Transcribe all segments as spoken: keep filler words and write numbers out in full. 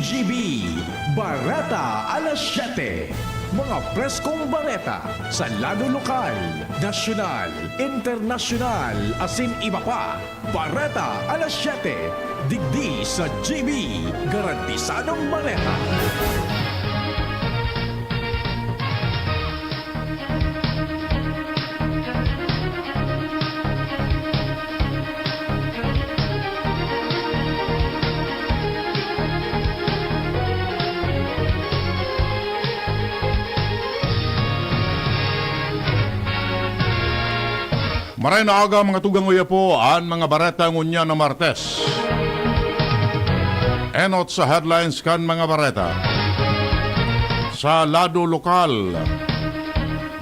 G B, Bareta Alas Siyete. Mga preskong bareta sa lado lokal, nasyonal, internasyonal, asin iba pa. Bareta Alas Siyete, digdi sa G B, garantisadong bareta. Maray na aga, mga tugang, uya po an mga bareta ngunyan na Martes. Enot sa headlines kan mga bareta. Sa lado lokal,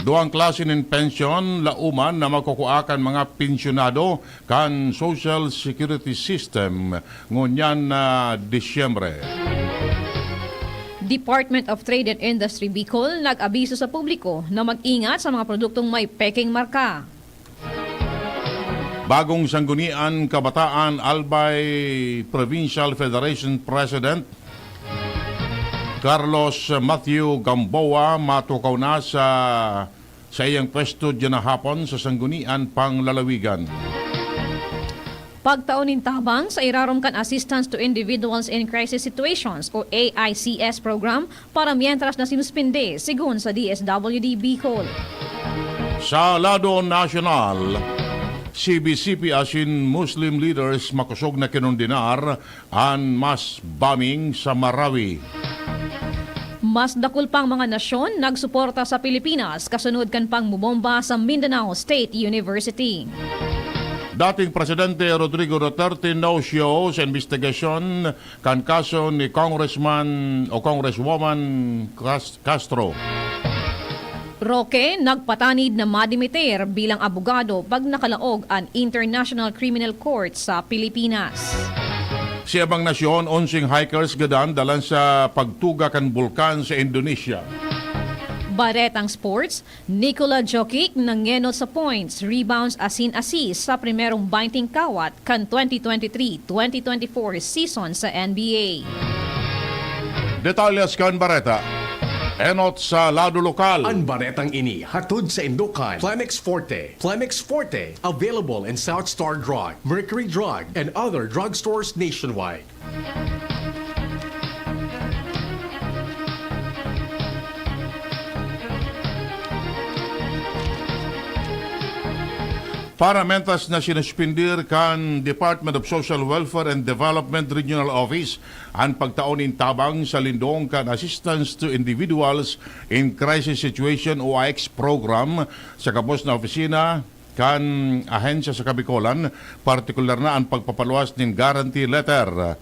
duwang klase nin pensyon lauman na makukua kan mga pensyonado kan Social Security System ngunyan na Disyembre. Department of Trade and Industry Bicol nag-abiso sa publiko na mag-ingat sa mga produktong may pekeng marka. Bagong Sanggunian Kabataan Albay Provincial Federation President Carlos Matthew Gamboa matukaw na sa saiyang pwesto diyan na hapon sa Sanggunian Panglalawigan. Pagtao nin tabang sa irarom kan Assistance to Individuals in Crisis Situations o A I C S program para miyentras na sinuspinde, sigon sa D S W D Bicol. Sa lado nasyonal, C B C P asin Muslim leaders makosog na kinondenar an mass bombing sa Marawi. Mas dakul pang mga nasyon nagsuporta sa Pilipinas kasunod kan pangmomomba sa Mindanao State University. Dating Presidente Rodrigo Duterte no-show sa imbestigasyon kan kaso ni Congressman o Congresswoman Cas-, Castro. Roque nagpatanid na madimitir bilang abogado pag nakalaog an International Criminal Court sa Pilipinas. Sa ibang nasyon, onseng hikers gadan dalan sa pagtuga kan bulkan sa Indonesia. Baretang sports, Nikola Jokic nangenot sa points, rebounds asin assists sa primerong bainting kawat kan twenty twenty-three twenty twenty-four season sa N B A. Detalles kan bareta. Enot sa lado lokal. An baretang ini hatod saindo kan Plemex Forte. Plemex Forte, available in South Star Drug, Mercury Drug, and other drugstores nationwide. Paramentas na sinuspindir kan Department of Social Welfare and Development Regional Office an pagtao nin tabang sa lindong kan Assistance to Individuals in Crisis Situation o A I C S program sa gabos na opisina kan ahensya sa Kabicolan, partikular na an pagpapaluwas nin guarantee letter.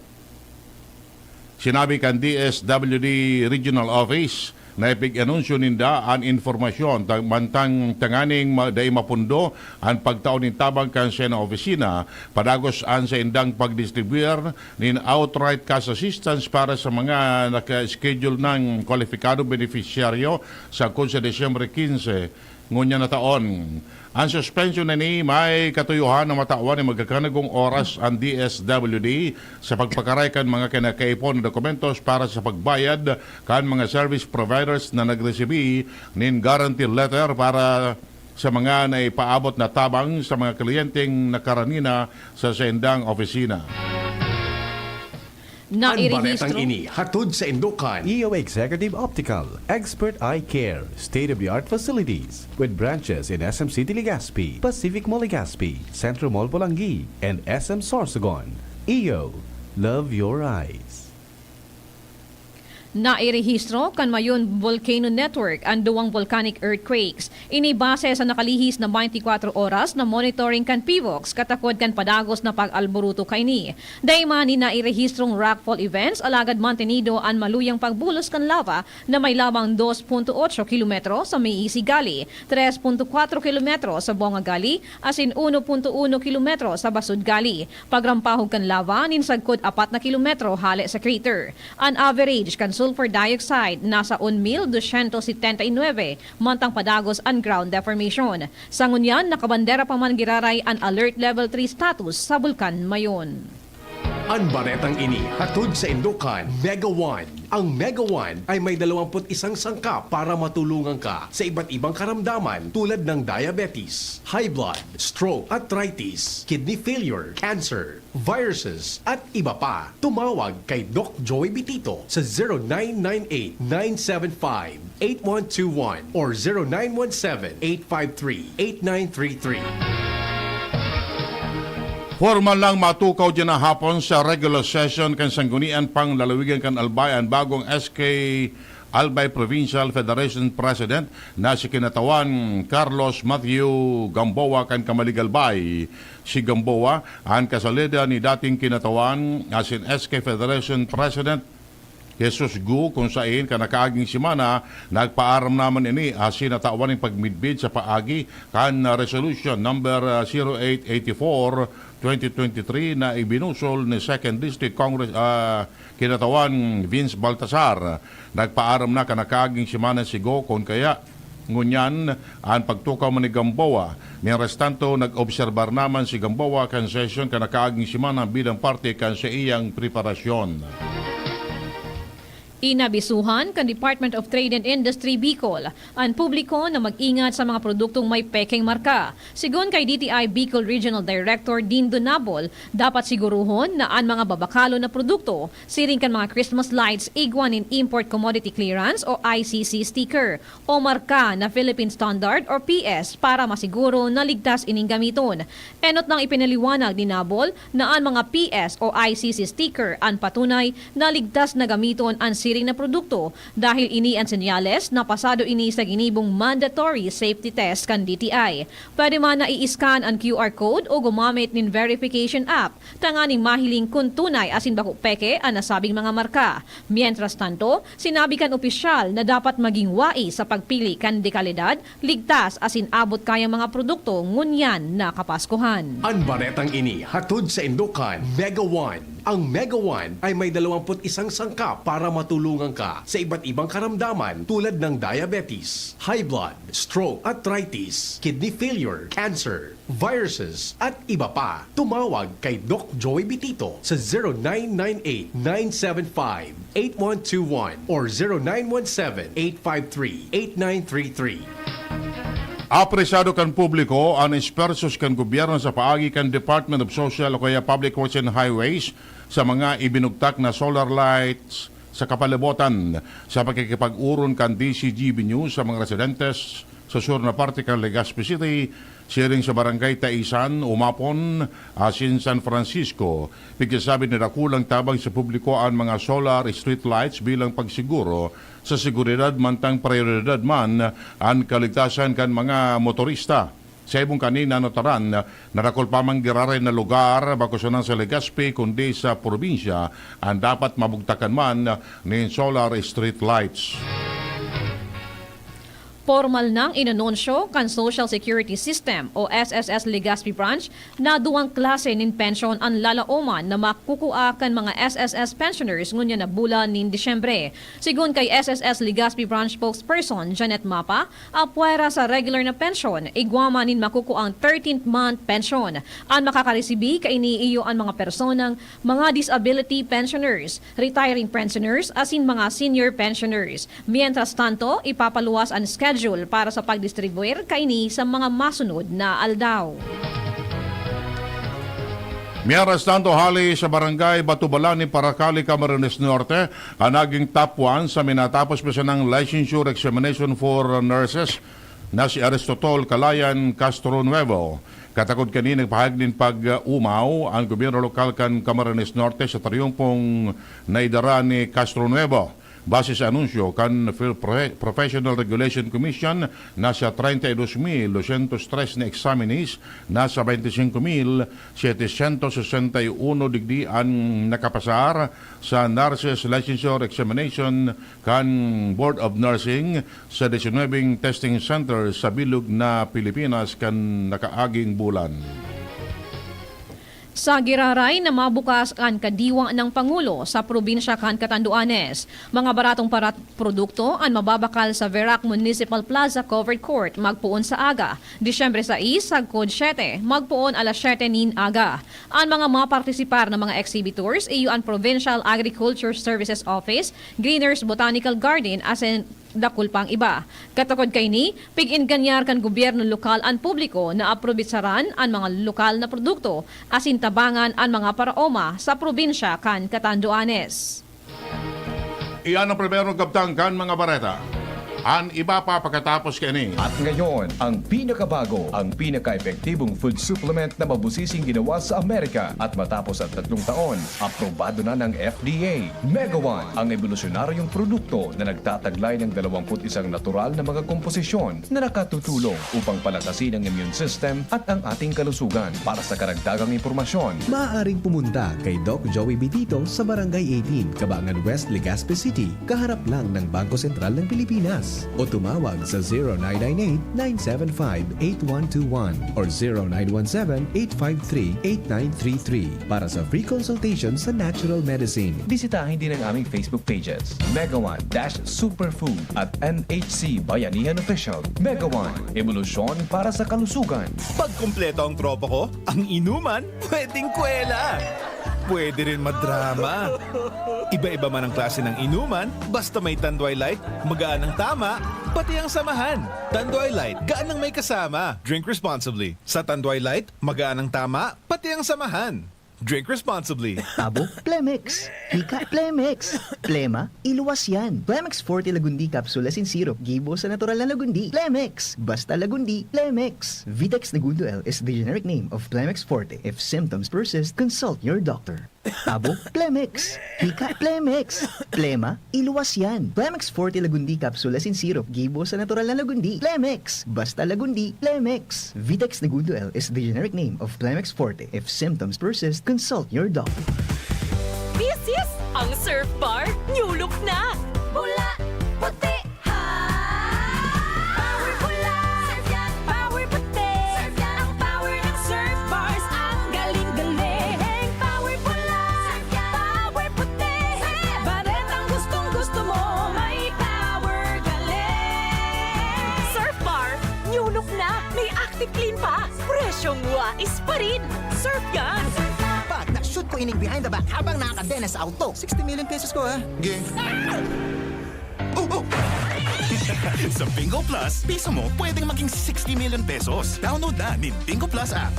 Sinabi kan D S W D Regional Office na ipig-anunsyo ninda an impormasyon ta-, mantang tanganing ma-, dai mapundo an pagtao nin tabang kan saindang opisina, padagos an saindang pagdistribuyar nin outright cash assistance para sa mga naka-schedule nang kwalipikadong benepisyaryo sagkod sa Disyembre quince ngunyan na taon. An suspensyon na ini may katuyohan na matawan nin magkakanagong oras an D S W D sa pagpakaray kan mga kinakaipuhan na dokumentos para sa pagbayad kan mga service providers na nagresibi nin guarantee letter para sa mga naipaabot na tabang sa mga kliyenteng nakarani na sa saindang opisina. An baretang Nairehistro. Ini hatod saindo kan E O Executive Optical, expert eye care, state-of-the-art facilities, with branches in S M City Legazpi, Pacific Mall Legazpi, Centro Mall Polangui, and S M Sorsogon. E O, love your eyes. Nairehistro kan Mayon Volcano Network an duwang volcanic earthquakes. Ini base sa nakalihis na twenty-four oras na monitoring kan PHIVOLCS katakod kan padagos na pag-alboroto kaini. Dai man nin nairehistrong rockfall events, alagad mantenido an maluyang pagbulos kan lava na may labang dos punto otso kilometro sa Maizy Gully, tres punto kwatro kilometro sa Bonga Gully, asin uno punto uno kilometro sa Basud Gully. Pagrampahog kan lava nin sagkod apat na kilometro hale sa crater. An average kan sulfur dioxide nasa un mil dosyentos setenta y nuebe, mantang padagos an ground deformation. Sa ngunyan, nakabandera pa man giraray an Alert Level three status sa Bulkan Mayon. An baretang ini hatod saindo kan Mega One. Ang Mega One ay may dalawampu't isang sangkap para matulungan ka sa iba't ibang karamdaman tulad ng diabetes, high blood, stroke, arthritis, kidney failure, cancer, viruses, at iba pa. Tumawag kay Doc Joy Bitito sa zero nine nine eight, nine seven five, eight one two one or zero nine one seven, eight five three, eight nine three three. Formal nang matukaw diyan na hapon sa regular session kan Sanggunian Panglalawigan kan Albay an bagong S K Albay Provincial Federation President na si Kinatawan Carlos Matthew Gamboa kan Kamalig Albay. Si Gamboa an kasalida ni dating Kinatawan asin S K Federation President Jesus Gu, kun saen kan nakaaging semana, nagpaaram naman ini asin natawan nin pagmidbid sa paagi kan Resolution Number, ah, zero eight eighty-four, twenty twenty-three na ibinusol ni Second District Congress, ah, Kinatawan Vince Baltasar. Nagpaaram na kan nakaaging semana si Gu, kun kaya ngunyan an pagtukaw man ni Gamboa. Mientras tanto, nag-obserbar naman si Gamboa kan sesyon kan nakaaging semana bilang parte kan saiyang preparasyon. Inabisuhan kan Department of Trade and Industry Bicol an publiko na mag-ingat sa mga produktong may pekeng marka. Sigon kay D T I Bicol Regional Director Dindo Nabol, dapat siguruhon na an mga babakalon na produkto, siring kan mga Christmas lights, igwa nin Import Commodity Clearance o I C C sticker o marka na Philippine Standard or P S para masiguro na ligtas ining gamiton. Enot nang ipinaliwanag ni Nabol na an mga P S o I C C sticker an patunay na ligtas na gamiton an siring na produkto dahil ini an senyales na pasado ini sa ginibong mandatory safety test kan D T I. Pwede man na i-scan an Q R code o gumamit nin verification app tanganing mahiling kun tunay asin bako peke an nasabing mga marka. Mientras tanto, sinabi kan opisyal na dapat maging wais sa pagpili kan dekalidad, ligtas asin abot kayang mga produkto ngunyan na Kapaskuhan. An baretang ini hatod saindo kan Mega One. Ang Mega One ay may dalawampu't isang sangkap para matulungan ka sa iba't ibang karamdaman tulad ng diabetes, high blood, stroke, arthritis, kidney failure, cancer, viruses, at iba pa. Tumawag kay Doc Joy Bitito sa zero nine nine eight, nine seven five, eight one two one or zero nine one seven, eight five three, eight nine three three. Apresado kan publiko an esfuerzos kan gobyerno sa paagi kan Department of Social o kaya Public Works and Highways sa mga ibinugtak na solar lights sa kapalibotan. Sa pakikipag-oron kan D Z G B News sa mga residentes sa sur na parte kan Legazpi City, siring sa Barangay Taisan, Umapon, asin San Francisco, pigsasabi na dakulang tabang sa publiko an mga solar street lights bilang pagsiguro sa seguridad, mantang prayoridad man an kaligtasan kan mga motorista. Sa ibong kanina nataran, na dakul pa man giraray na lugar, bako sana sa Legazpi, kundi sa probinsya, an dapat mabugtakan man nin solar street lights. Pormal nang inanunsyo kan Social Security System o S S S Legazpi Branch na duwang klase nin pensyon an lalaoman na makukua kan mga S S S pensioners ngunyan na bulan nin Disyembre. Sigon kay S S S Legazpi Branch Spokesperson Janet Mapa, apwera sa regular na pensyon, igwa man nin makukuang thirteenth month pensyon. An makakaresibi kaini iyo an mga personang mga disability pensioners, retiring pensioners, asin mga senior pensioners. Mientras tanto, ipapaluwas an schedule para sa pagdistribuir kaini sa mga masunod na aldaw. Mientras tanto, hali sa Barangay Batubalan ni Paracali, Camarines Norte, an naging top one sa minatapos pa sanang licensure examination for nurses na si Aristotol Kalayan Castronuevo. Katakod kani nagpahayag nin pag-umaw an gobyerno lokal kan Camarines Norte sa triyumpong naidara ni Castronuevo. Base sa anunsyo kan Fil-, Profe-, Professional Regulation Commission, nasa treinta y dos mil doscientos tres na examinees, nasa veinticinco mil setecientos sesenta y uno digdi an nakapasar sa Nurses Licensure Examination kan Board of Nursing sa diecinuebeng testing center sa bilog na Pilipinas kan nakaaging bulan. Sa giraray na mabukas kan kadiwa ng Pangulo sa probinsya kan Catanduanes, mga baratong parat-, produkto an mababakal sa Verac Municipal Plaza Covered Court magpoon sa aga, Disyembre sais, sagkod siyete, magpoon alas siyete nin aga. An mga mapartisipar na mga exhibitors iyo an Provincial Agriculture Services Office, Greeners Botanical Garden, asin dakul pang iba. Katukod kaini, pig-engganyar kan gobyerno lokal an publiko na aprobetsaran an mga lokal na produkto asin tabangan an mga paraoma sa probinsya kan Catanduanes. Iyan ang primerong kabtang kan mga bareta. An iba pa pakatapos kaini. At ngayon, ang pinakabago, ang pinaka-epektibong food supplement na mabusising ginawa sa Amerika. At matapos ang tatlong taon, aprobado na ng F D A. Mega One, ang ebolusyonaryong produkto na nagtataglay ng dalawampu't isang natural na mga komposisyon na nakatutulong upang palakasin ang immune system at ang ating kalusugan. Para sa karagdagang impormasyon, maaaring pumunta kay Doc Joey Bitito sa Barangay eighteen, Cabangan West, Legazpi City, kaharap lang ng Bangko Sentral ng Pilipinas. O tumawag sa zero nine nine eight, nine seven five, eight one two one or zero nine one seven, eight five three, eight nine three three para sa free consultation sa natural medicine. Bisitahin din ang aming Facebook pages, Mega One dash Superfood at N H C Bayanihan Official. Mega One, ebolusyon para sa kalusugan. Pag kumpleto ang tropa ko, ang inuman, pwedeng kwela. Pwede rin madrama. Iba-iba man ang klase ng inuman, basta may Tanduay Light, magaan ang tama, pati ang samahan. Tanduay Light, gaan ang may kasama. Drink responsibly. Sa Tanduay Light, magaan ang tama, pati ang samahan. Drink responsibly. Tabo, Plemex. Hika, Plemex. Plema, iluwas yan. Plemex Forte Lagundi Capsule asin Syrup, gibo sa natural na lagundi. Plemex! Basta lagundi, Plemex! Vitex Negundo L is the generic name of Plemex Forte. If symptoms persist, consult your doctor. Tabo, Plemex. Hika, Plemex. Plema, iluwas yan. Plemex Forte Lagundi Capsule asin Syrup, gibo sa natural na lagundi. Plemex! Basta lagundi, Plemex! Vitex Negundo L is the generic name of Plemex Forte. If symptoms persist, consult your doctor. This is ang Surf Bar New Look na! Pula, puti, ha! Power pula! Surf yan! Power puti! Surf yan! Ang power ng Surf Bars, ang galing-galing! Power pula! Surf yan! Power puti! Surf yan! Baretang gustong-gusto mo, may power galing! Surf Bar New Look na! May Active Clean pa! Presyong wais pa rin! Surf yan! Pag na-shoot ko ining behind the back habang nakakadena sa auto. Sixty million pesos ko, ha? Ge. Oh, oh. Sa Bingo Plus, piso mo pwedeng maging sixty million pesos. Download na ni Bingo Plus app.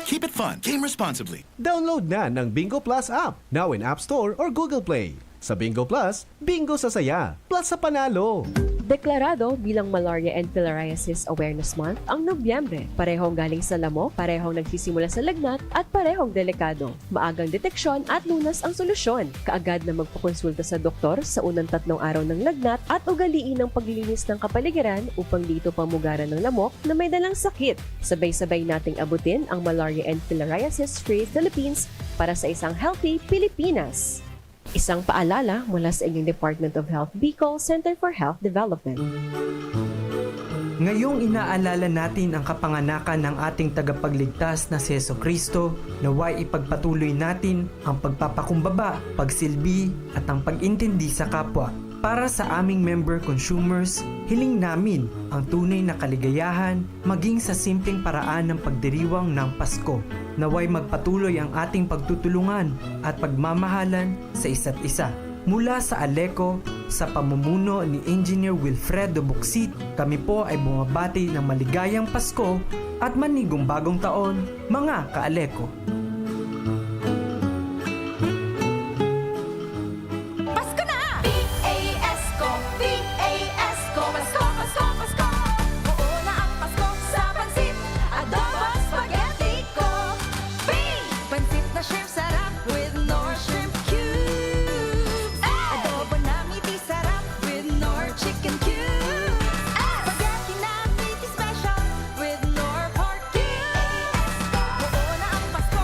Keep it fun. Game responsibly. Download na ng Bingo Plus app. Now in App Store or Google Play. Sa Bingo Plus, bingo sa saya, plus sa panalo. Deklarado bilang Malaria and Filariasis Awareness Month ang Nobyembre. Parehong galing sa lamok, parehong nagsisimula sa lagnat, at parehong delikado. Maagang deteksyon at lunas ang solusyon. Kaagad na magpakonsulta sa doktor sa unang tatlong araw ng lagnat at ugaliin ang paglilinis ng kapaligiran upang di ito pamugaran ng lamok na may dalang sakit. Sabay-sabay nating abutin ang Malaria and Filariasis Free Philippines para sa isang healthy Pilipinas. Isang paalala mula sa inyong Department of Health Bicol, Center for Health Development. Ngayong inaalala natin ang kapanganakan ng ating tagapagligtas na si Jesu-Cristo, naway ipagpatuloy natin ang pagpapakumbaba, pagsilbi, at ang pag-intindi sa kapwa. Para sa aming member consumers, hiling namin ang tunay na kaligayahan maging sa simpleng paraan ng pagdiriwang ng Pasko. Naway magpatuloy ang ating pagtutulungan at pagmamahalan sa isa't isa. Mula sa Aleco, sa pamumuno ni Engineer Wilfredo Bucsit, kami po ay bumabati ng maligayang Pasko at manigong bagong taon, mga ka-Aleco. Pasko na! P A S ko, P A S ko, Pasko, Pasko, Pasko! Buo na ang Pasko sa pansit, adobo, spaghetti ko. P! Pansit na shrimp sarap with Knorr shrimp cubes. Adobo na meaty sarap with Knorr chicken cubes. Spaghetti na meaty special with Knorr pork cubes. Buo na ang Pasko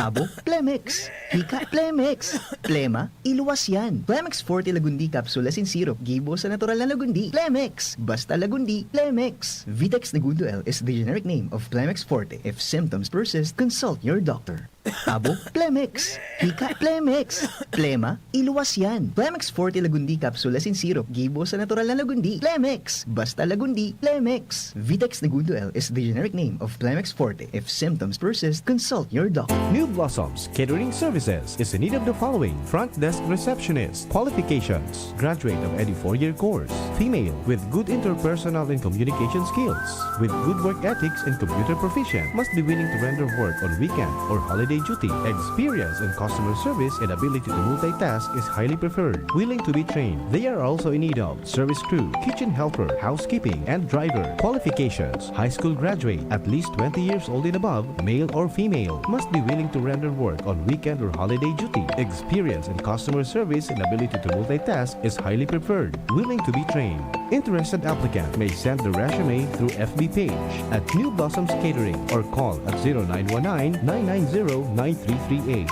Abo, Plemex. Hika, Plemex. Plema, iluwas yan. Plemex Forte Lagundi Capsule asin Syrup, gibo sa natural na Lagundi. Plemex. Basta Lagundi, Plemex. Vitex Negundo L is the generic name of Plemex Forte. If symptoms persist, consult your doctor. Abo, Plemex. Hika, Plemex. Plema, iluwas yan. Plemex Forte Lagundi Capsule asin Syrup, gibo sa natural na Lagundi. Plemex. Basta Lagundi, Plemex. Vitex Negundo L is the generic name of Plemex Forte. If symptoms persist, consult your doctor. New Blossoms Catering Services is in need of the following: front desk receptionist. Qualifications: graduate of any four-year course. Female with good interpersonal and communication skills. With good work ethics and computer proficient. Must be willing to render work on weekend or holiday duty. Experience in customer service and ability to multitask is highly preferred. Willing to be trained. They are also in need of service crew, kitchen helper, housekeeping, and driver. Qualifications: high school graduate, at least twenty years old and above, male or female. Must be willing to render work on weekend or holiday duty. Experience in customer service and ability to multitask is highly preferred. Willing to be trained. Interested applicant may send the resume through F B page at New Blossoms Catering or call at zero nine one nine, nine nine zero, nine three three eight.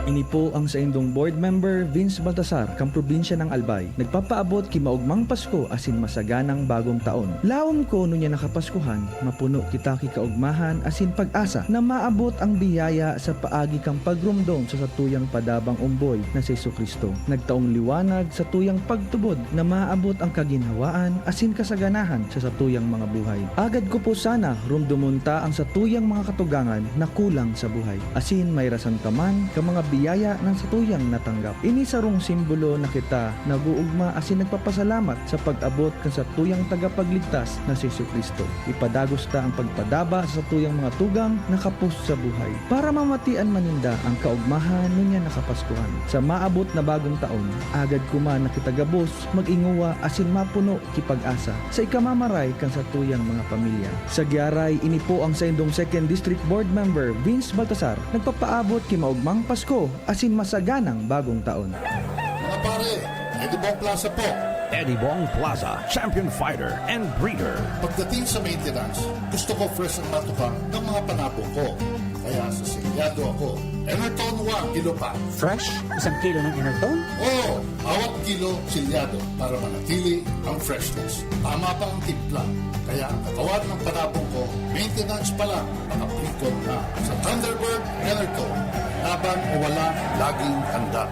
Ini po ang saindong board member, Vince Baltasar, kan probinsya ng Albay. Nagpapaabot ki maogmang Pasko asin masaganang Bagong Taon. Laom ko ngunyan na Kapaskuhan, mapuno kita ki kaogmahan asin pag-asa na maabot ang biyaya sa paagi kan pagromdom sa satuyang padabang omboy na si Jesu-Cristo. Nagtaong liwanag satuyang pagtubod na maabot ang kaginhawaan asin kasaganahan sa satuyang mga buhay. Agad ko po sana romdomon ta ang satuyang mga katugangan na kulang sa buhay, asin mairasan ta man kan mga biyaya na satuyang natanggap. Ini sarong simbolo na kita nag-oogma asin nagpapasalamat sa pag-abot kan satuyang Tagapagligtas na si Jesu-Cristo. Ipadagos ta ang pagpadaba sa satuyang mga tugang na kapos sa buhay, para mamatian man ninda ang kaogmahan ngunyan na Kapaskuhan. Sa maabot na Bagong Taon, agad ko man na kita gabos mag-ingowa asin mapuno ki pag-asa. Sa ikamamaray kan satuyang mga pamilya. Sa giaray, ini po ang saindong Second District Board Member, Vince Baltasar, nagpapaabot ki maogmang Pasko asin masaganang Bagong Taon. Mga pare, Eddie Bong Plaza po. Eddie Bong Plaza, champion fighter and breeder. Pagdating sa maintenance, gusto ko fresh ang matuka ng mga panabong ko. Kaya sa selyado ako. Enerton One, kilo pa. Fresh? Isang kilo ng Enerton? Oo, bawat kilo selyado para manatili ang freshness. Tama pa ang timpla. Kaya ang katawan ng panabong ko, maintenance pa lang, nakapikot na. Sa Thunderbird Enerton, laban o wala, laging handa.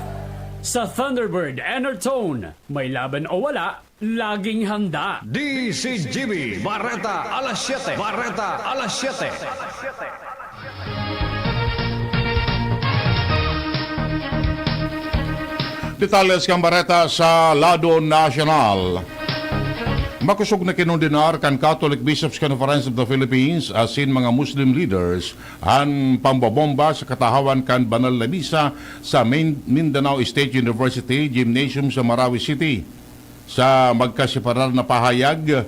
Sa Thunderbird Enertone, may laban o wala, laging handa. D C G B, Bareta, alas siyete. Bareta, alas siyete. Detalles kan bareta sa lado nasyonal. Makosog na kinondenar kan Catholic Bishops' Conference of the Philippines asin mga Muslim leaders an pambobomba sa katahawan kan banal na misa sa Min-, Mindanao State University Gymnasium sa Marawi City. Sa magkaseparar na pahayag,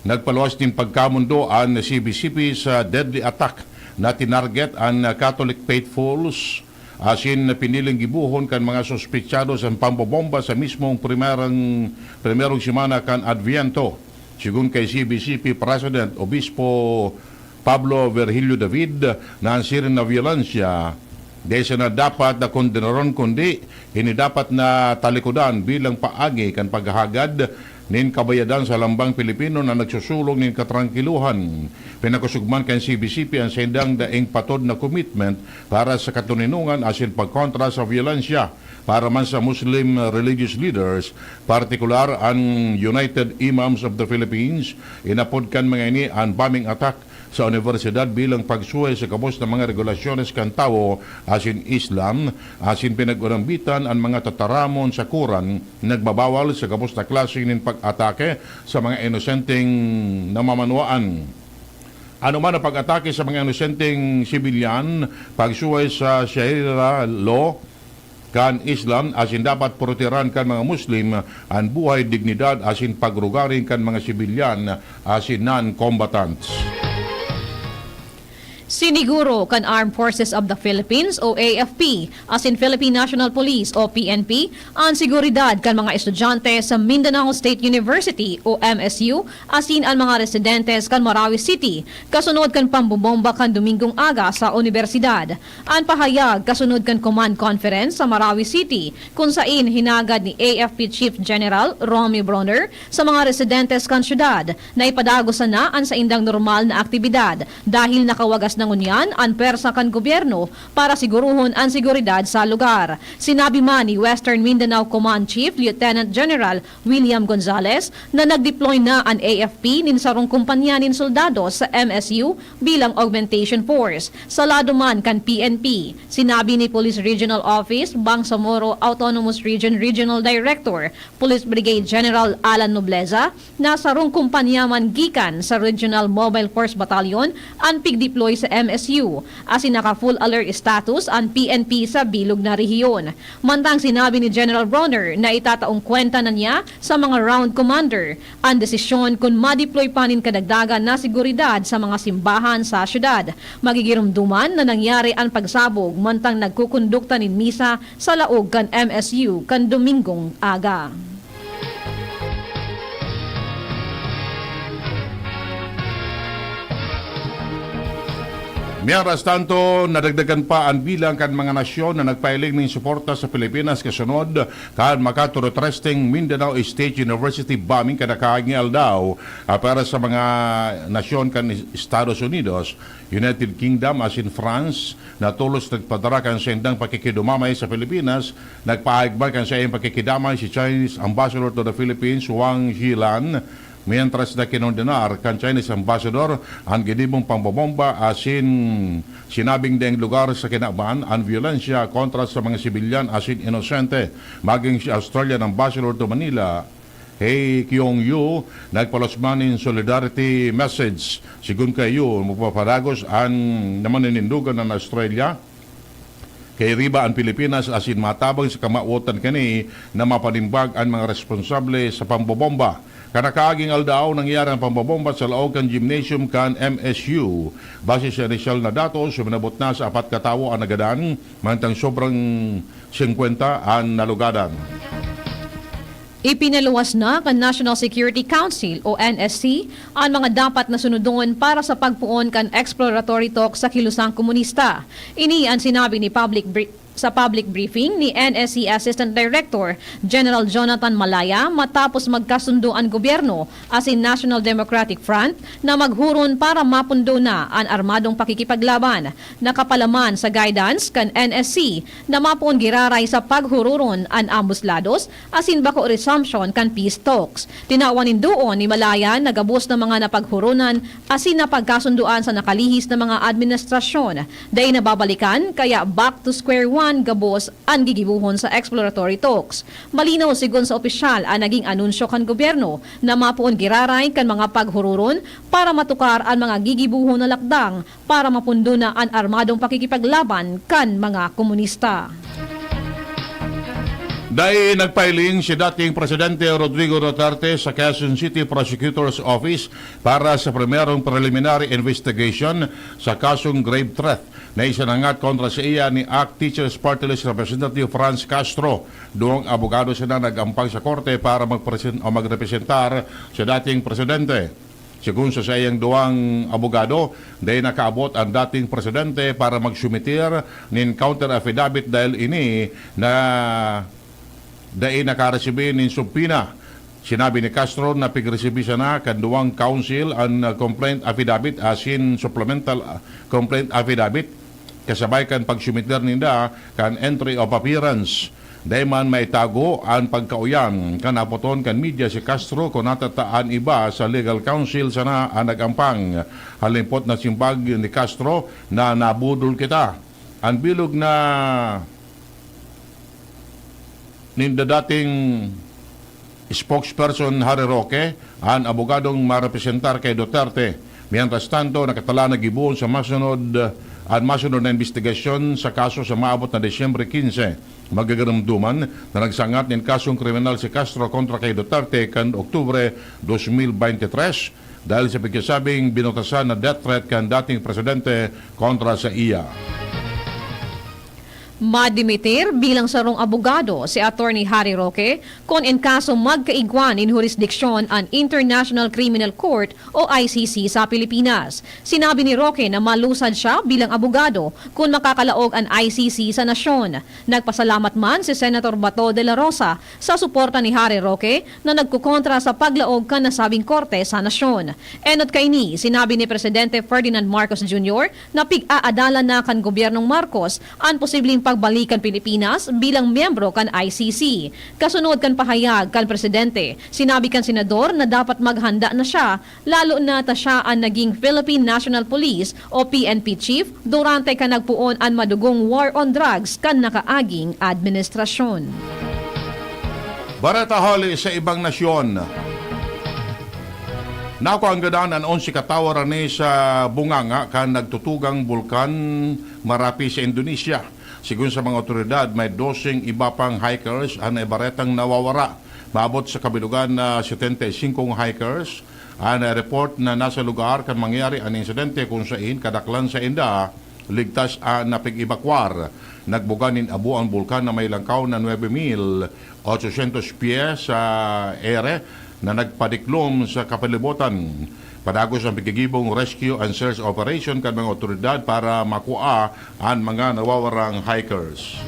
nagpaluwas nin pagkamondo an C B C P sa deadly attack na tinarget an Catholic faithfuls asin piniling gibohon kan mga suspetsados an pambobomba sa mismong primerang, primerong semana kan Adviento. Sigon kay C B C P President Obispo Pablo Virgilio David, na an siring na byolensya dai sana dapat na kondenaron, kundi ini dapat na talikodan bilang paagi kan paghahagad nin kabayadan sa lambang Pilipino na nagsusulong nin katrangkilohan. Pinakosog man kan C B C P an saindang daing patod na commitment para sa katoninongan asin pagkontra sa byolensya. Para man sa Muslim religious leaders, partikular an United Imams of the Philippines, inapod kan mga ini an bombing attack sa unibersidad bilang pagsuhay sa gabos na mga regulasyones kan tawo asin Islam, asin pinag-urambitan an mga tataramon sa Quran na nagbabawal sa gabos na klase nin pag-atake sa mga inosenteng namamanwaan. Anoman na pag-atake sa mga inosenteng sibilyan, pagsuhay sa Sharia law kan Islam, asin dapat proteharan kan mga Muslim an buhay, dignidad asin pagrugaring kan mga sibilyan asin non-combatants. Siniguro kan Armed Forces of the Philippines o A F P asin Philippine National Police o P N P an seguridad kan mga estudyante sa Mindanao State University o M S U asin an mga residentes kan Marawi City kasunod kan pambobomba kan Domingong aga sa unibersidad. An pahayag kasunod kan command conference sa Marawi City kun sain hinagad ni A F P Chief General Romy Bronner sa mga residentes kan syudad na ipadagos sana an saindang normal na aktibidad dahil nakawagas na ngunyan an pwersa kan gobyerno para siguruhon an seguridad sa lugar. Sinabi man ni Western Mindanao Command Chief Lieutenant General William Gonzales na nag-deploy na an A F P nin sarong kompanya nin soldados sa M S U bilang augmentation force. Sa lado man kan P N P, sinabi ni Police Regional Office Bangsamoro Autonomous Region Regional Director Police Brigade General Alan Nobleza na sarong kompanya man gikan sa Regional Mobile Force Battalion an pigdeploy sa M S U, asin naka-full alert status an P N P sa bilog na rehiyon. Mantang sinabi ni General Bronner na itataong kwenta na niya sa mga round commander an desisyon kun madeploy pa nin kadagdagan na seguridad sa mga simbahan sa syudad. Magigiromdoman na nangyari an pagsabog mantang nagkukondukta nin misa sa laog kan M S U kan Domingong aga. Mientras tanto, nadagdagan pa an bilang kan mga nasyon na nagpahiling nin suporta sa Pilipinas kasunod kan makaturotresting Mindanao State University bombing kan nakaaging aldaw. Ah, para sa mga nasyon kan Estados Unidos, United Kingdom asin France na tolos nagpadara kan saindang pakikidumamay sa Pilipinas, nagpahayag man kan saiyang pakikidamay si Chinese Ambassador to the Philippines, Wang Zhilan, mientras na kinondenar kan Chinese Ambassador an ginibong pambobomba asin sinabing daing lugar sa kinaban an byolensya kontra sa mga sibilyan asin inosente. Maging si Australian Ambassador to Manila, He Kyong Yu, nagpalos man nin solidarity message. Sigon kaiyo, magpapadagos an namaninindog an Australia kay riba an Pilipinas asin matabang sa kamawotan kani na mapanimbag an mga responsable sa pambobomba. Kan nakaaging aldaw, nangyari an pambobomba sa laog kan gymnasium kan M S U. Base sa inisyal na datos, uminabot na sa apat ka tawo an nagadan, mantang sobrang singkwenta an nalugadan. Ipinaluwas na kan National Security Council o N S C an mga dapat na sunodon para sa pagpoon kan exploratory talk sa kilosang komunista. Ini an sinabi ni public bri-, sa public briefing ni N S C Assistant Director General Jonathan Malaya matapos magkasundo an gobyerno asin National Democratic Front na maghuron para mapundo na an armadong pakikipaglaban. Nakapalaman sa guidance kan N S C na mapoon giraray sa paghuroron an ambos lados asin bako resumption kan peace talks. Tinawan nin duon ni Malaya na gabos na mga napaghuronan asin napagkasundoan sa nakalihis na mga administrasyon dai na babalikan, kaya back to square one gabos an gigibohon sa exploratory talks. Malinaw, sigon sa opisyal, an naging anunsyo kan gobyerno na mapoon giraray kan mga paghuroron para matukar an mga gigibohon na lakdang para mapundo na an armadong pakikipaglaban kan mga komunista. Dai nagpahiling si dating Presidente Rodrigo Duterte sa Quezon City Prosecutor's Office para sa primerong preliminary investigation sa kasong grave threat na isinangat kontra sa iya ni ACT Teachers Party List Representative Franz Castro. Duwang abogado sana nag-ampang sa korte para magpresent-, o magrepresentar sa dating presidente. Sigon sa saiyang duwang abogado, dai nakaabot an dating presidente para magsumitir nin counter affidavit dahil ini na dai nakaresibi nin subpoena. Sinabi ni Castro na pigresibi sana kan duwang counsel an, ah, complaint affidavit asin supplemental, ah, complaint affidavit kasabay kan pagsumitir ninda kan entry of appearance. Dai man maitago an pagkauyan kan napoton kan media si Castro kun natataan iba sa legal counsel sana an nag-ampang. Halimpot na simbag ni Castro na nabudol kita. An bilog na ninda dating spokesperson Harry Roque, an abogadong marepresentar kay Duterte. Mientras tanto, nakatala na gibohon sa masunod, an masunod na imbestigasyon sa kaso sa maabot na Disyembre quince. Magagarumduman na nagsangat nin kasong kriminal si Castro kontra kay Duterte kan Oktubre dos mil bente tres, dahil sa pagkasabing binutasan na death threat kan dating presidente kontra sa iya. Madimitir bilang sarong abogado si Attorney Harry Roque kun in kaso magkaigwa nin hurisdiksyon an International Criminal Court o I C C sa Pilipinas. Sinabi ni Roque na malusad siya bilang abogado kun makakalaog an I C C sa nasyon. Nagpasalamat man si Senator Bato de la Rosa sa suporta ni Harry Roque na nagkokontra sa paglaog kan nasabing korte sa nasyon. Enot kaini, sinabi ni Presidente Ferdinand Marcos Junior na pig-aadalan na kan gobyernong Marcos an posibleng pagbalik kan Pilipinas bilang miyembro kan I C C. Kasunod kan pahayag kan presidente, sinabi kan senador na dapat maghanda na siya, lalo na ta siya an naging Philippine National Police o P N P chief durante kan nagpoon an madugong war on drugs kan nakaaging administrasyon. Bareta hali sa ibang nasyon. Nakuha ang gadan an onse ka tower ani sa bunganga kan nagtutugang bulkan Marapi sa Indonesia. Sigon sa mga otoridad, may doseng iba pang hikers an naibaretang nawawara. Maabot sa kabilugan na setenta y cinco hikers an report na nasa lugar kan mangyari an insidente, kung sain kadaklan sainda ligtas an napig-ebakwar. Nagbuga nin abo an bulkan na may langkaw na nuebe mil otsosyentos pye sa ere na nagpadiklom sa kapalibutan. Padagos ang pigigibong rescue and search operation kan mga otoridad para makua an mga nawawarang hikers.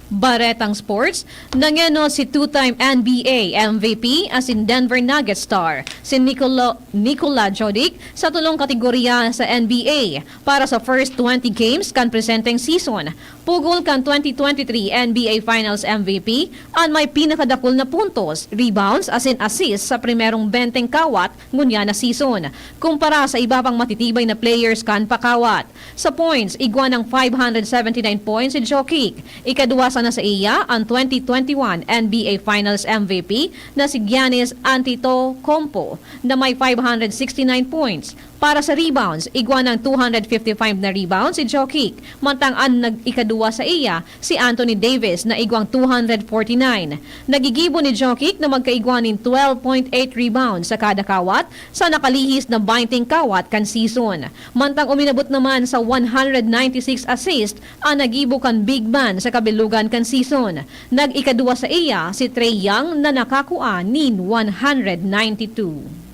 Baretang sports, nangenos si two-time N B A M V P asin Denver Nuggets star, si Nikola, Nikola Jokic, sa tulong kategorya sa N B A para sa first twenty games kan presenteng season. Pugol kan twenty twenty-three N B A Finals M V P an may pinakadakul na puntos, rebounds asin assists sa primerong benteng kawat ngunyan na season, kumpara sa iba pang matitibay na players kan pakawat. Sa points, igwa nin five hundred seventy-nine points si Jokic. Ikaduwa sana saiya an twenty twenty-one N B A Finals M V P na si Giannis Antetokounmpo na may five hundred sixty-nine points. Para sa rebounds, igwa nin two hundred fifty-five na rebounds si Jokic, mantang an nag-ikaduwa saiya si Anthony Davis na igwang two hundred forty-nine. Nagigibo ni Jokic na magkaigwa nin twelve point eight rebounds sa kada kawat sa nakalihis na benteng kawat kan season. Mantang uminabot naman sa one hundred ninety-six assist an nagibo kan big man sa kabilugan kan season. Nag-ikaduwa saiya si Trae Young na nakakua nin one hundred ninety-two.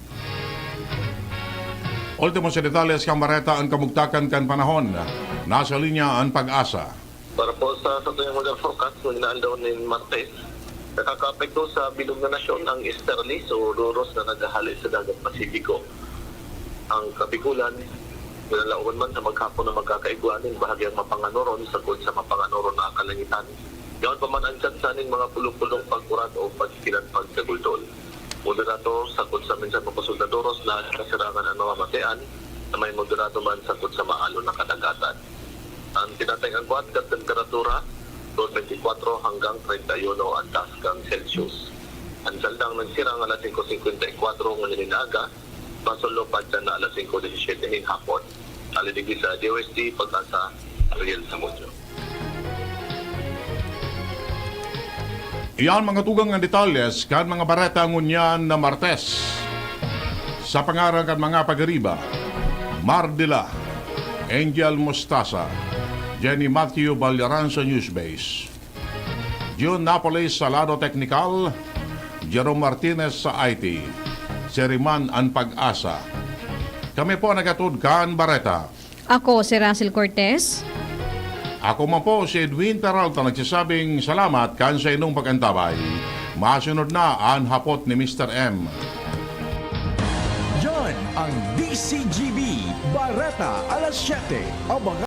Ultimo sa detalles kan bareta, an kamugtakan kan panahon. Nasa linya an PAGASA. Para po sa satuyang weather forecast, ngani na aldaw nin Martes, nakakaapekto sa bilog na nasyon ang easterlies o doros na naghahali sa Dagat Pasipiko. Ang Kabikulan, kinalaoman man sa maghapon na magkakaigwa nin bahagyang mapanganoron sagkod sa mapanganoron na kalangitan. Yaon pa man ang tsansa nin mga pulong-pulong pag-uran o pagkikilat pagkagultol. Moderato sagkod sa minsan makosog na doros na kasirangan an mamamatean, na may moderato man sagkod sa maalon na kadagatan. An tinatay-ang agwat kan temperatura, twenty-four hanggang treinta y uno an taas kan Celsius. An saldang nagsirang alas singko singkwenta y kuwatro ngunyan nin aga, masunlo pa dyan na alas singko disisiete nin hapon. Hali digdi sa D O S T, PAGASA, Ariel Zamudio. Iyan mga tugang na detalles kan mga bareta ngunyan na Martes. Sa pangaran kan mga pagariba, Mardila, Angel Mostasa, Jenny Matthew Balyaran sa Newsbase, June Napoles sa lado teknikal, Jerome Martinez sa I T, Seriman an PAGASA. Kami po naghatod kan bareta. Ako si Russell Cortez. Ako man po si Edwin Peralta, nagsasabing salamat kan saindong pag-antabay. Masunod na an hapot ni Mister M. Yan ang D C G B Bareta alas siyete. Abangan